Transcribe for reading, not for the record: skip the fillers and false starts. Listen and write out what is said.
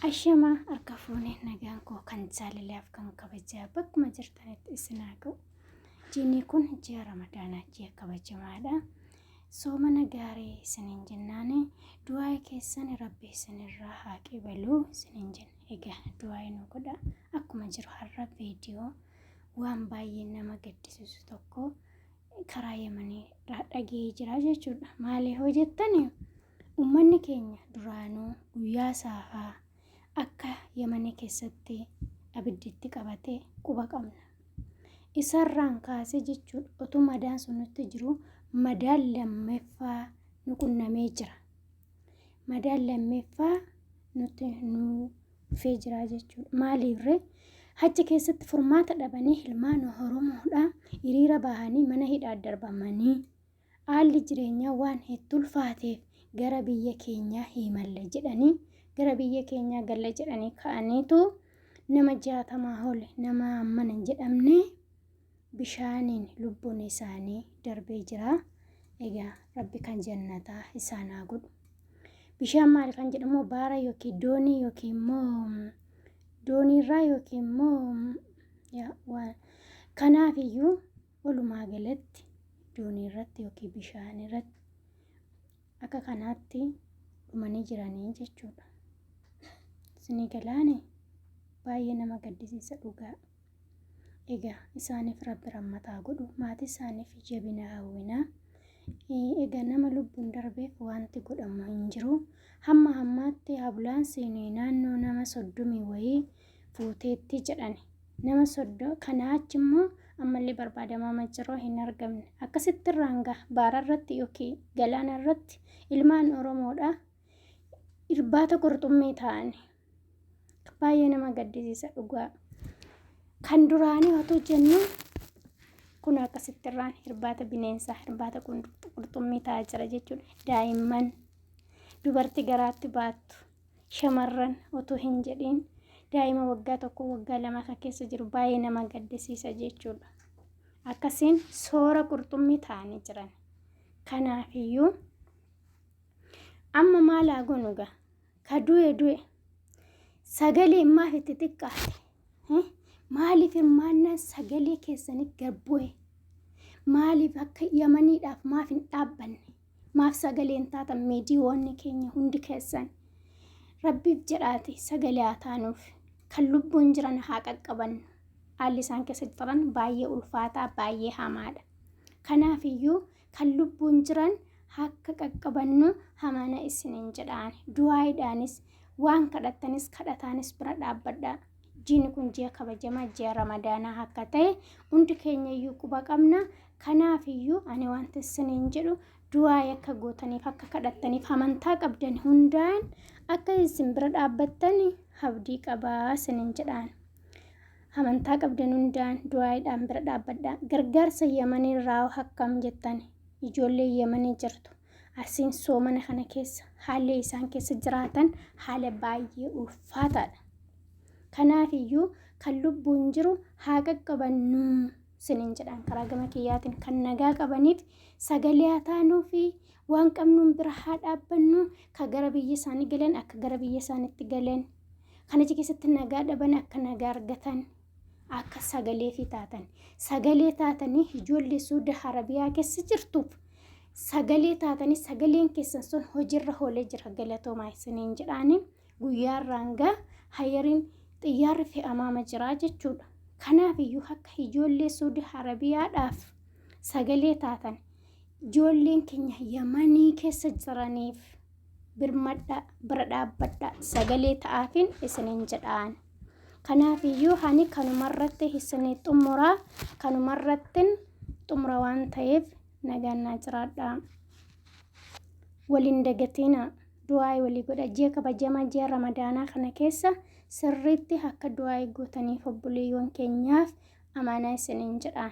Ashamaa harka fuune, nagaan koo kan jaalalaaf kan kabajaa bakkuma jirtanitti isin haa ga'u. Jiini kun ji'a Ramadaanaa, ji'a kabajamaadha. Soomana gaarii isiniin jennaani, du'aa keessan Rabbi isinirraa haa qeebalu isiniin jenna. Egaa du'aa nu godha. Akkuma jiru har'a viidiyoo waan baay'ee nama gaddisiisu tokko karaa Yamanii dhaga'ee jira jechuudha. Maali hoo jettani? Uummanni keenya duraanuu guyyaa saafaa akka Yamanii keessatti abiddi itti qabate quba qabna. Isarraan kaasee jechuudha, otuu madaan sun nutti jiru madaan lammaffaa nu qunnamee jira. Madaan lammaffaa nutti nu dhufee jira jechuudha. Maaliifree? Achi keessatti furmaata dhabanii ilmaan Oromoodha hiriira bahanii mana hidhaa darbamanii, haalli jireenyaa waan itti ulfaateef gara biyya keenyaa himalle jedhanii, gara biyya keenyaa galla jedhanii ka'aniitu nama 60 ol, nama hammana hin jedhamne bishaaniin lubbuun isaanii darbee jira. Egaa Rabbi kan jannataa isaan haa godhu. Bishaan maal kan jedhamu, baara yookiin doonii yookiin immoo dooniirraa yookiin immoo, kanaaf iyyuu walumaa galatti doonii irratti yookiin bishaan irratti akka kanaatti dhumanii jiranii jechuudha. Isinii galaane, baay'ee nama gaddisiisa dhugaa. Egaa isaaniif Rabbi rammataa godhu, maatii isaaniif jabina hawwinaa. Egaa nama lubbuun darbeef wanti godhamu hin jiru. Hamma hammaatti ambulaansiin naannoo nama 30 wayii fuuteetti jedhani. Nama kanaa achi immoo ammallee barbaadamaa jiru, hin argamne. Akkasitti irraan gaha baara irratti yookiin galaana irratti ilmaan Oromoodha. Irbaata qurxummii ta'ani. Baay'ee nama gaddisiisa dhugaa. Kan duraanii otoo jennu kun akkasitti irraan irbaata bineensaa, irbaata qurxummii ta'aa jira jechuudha. Daa'imman, dubartii garaatti baattu, shamarran otoo hin jedhiin, daa'ima waggaa 1, waggaa 2 kan keessa jiru, baay'ee nama gaddisiisa jechuudha. Akkasiin soora qurxummii ta'anii jiran. Kanaafiyyuu amma maal haa goonu gaa? Ka du'e du'e. Sagalee maaf itti xiqqaate? Maaliif hirmaannaan sagalee keessanii gad bu'e? Maaliif akka Yamaniidhaaf maaf hin dhaabbanne? Maaf sagaleen taatan miidiyoonni keenya hundi keessan? Rabbiif jedhaati sagalee haa taanuuf. Kan lubbuun jiran haa qaqqabannu. Haalli isaan keessa jiran baay'ee ulfaataa, baay'ee hamaadha. Kanaaf iyyuu kan lubbuun jiran akka qaqqabannu hamana isiniin jedhaan. Du'aayiidhaanis, waan kadhattanis kadhataanis bira dhaabbadhaa. Jiini kun ji'a kabajamaa, ji'a Ramadaanaa akka ta'e hundi keenya iyyuu quba qabna. Kanaaf iyyuu ani wanti isiniin jedhu, du'aayii akka gootaniif, akka kadhattaniif, amantaa qabdan hundaan akka isin bira dhaabbattan abdii qabaa isiniin jedhaan. Amantaa qabdan hundaan du'aayiidhaan bira dhaabbadhaa. Gargaarsa Yamanii irraa akkam jettan? Ijoollee Yamanii jirtu. Asiin soomana kana keessa haalli isaan keessa jiraatan haala baay'ee ulfaataadha. Kanaaf iyyuu kan lubbuun jiru haa qaqqabannu isiniin jedhaan. Karaa gama kiyyaatiin kan nagaa qabaniif sagalee haa taanuu fi waan qabnuun bira haa dhaabbannu. Ka gara biyya isaanii galan akka gara biyya isaaniitti galan, kan achi keessatti nagaa dhaban akka nagaa argatan, akka sagalee fi taatan, sagalee taatanii ijoollee Suuda Arabiyaa keessa jirtuuf sagalee taatanii, sagaleen keessan sun hojiirra oolee jira, galatoomaa isiniin jedhaanii. Guyyaa irraan gaa hayyariin xiyyaarri fe'amaama jira jechuudha. Kanaaf iyyuu akka ijoollee Suudi Arabiyaadhaaf sagalee taatan, ijoolleen keenya Yamanii keessa jiraniif birmadhaa, bira dhaabbadhaa, sagalee ta'aafin isiniin jedhaan. Kanaaf iyyuu ani kanumarratti isinii xumuraa, kanumarrattin xumura waan ta'eef nagaan naa jiraadhaa. Waliin dagatiinaa, du'aa walii godha. Ji'a kabajamaa, ji'a Ramadaanaa kana keessa sirriitti akka du'aa gootaniif obboleeyyoon keenyaaf amaanaa isiniin jedhaan.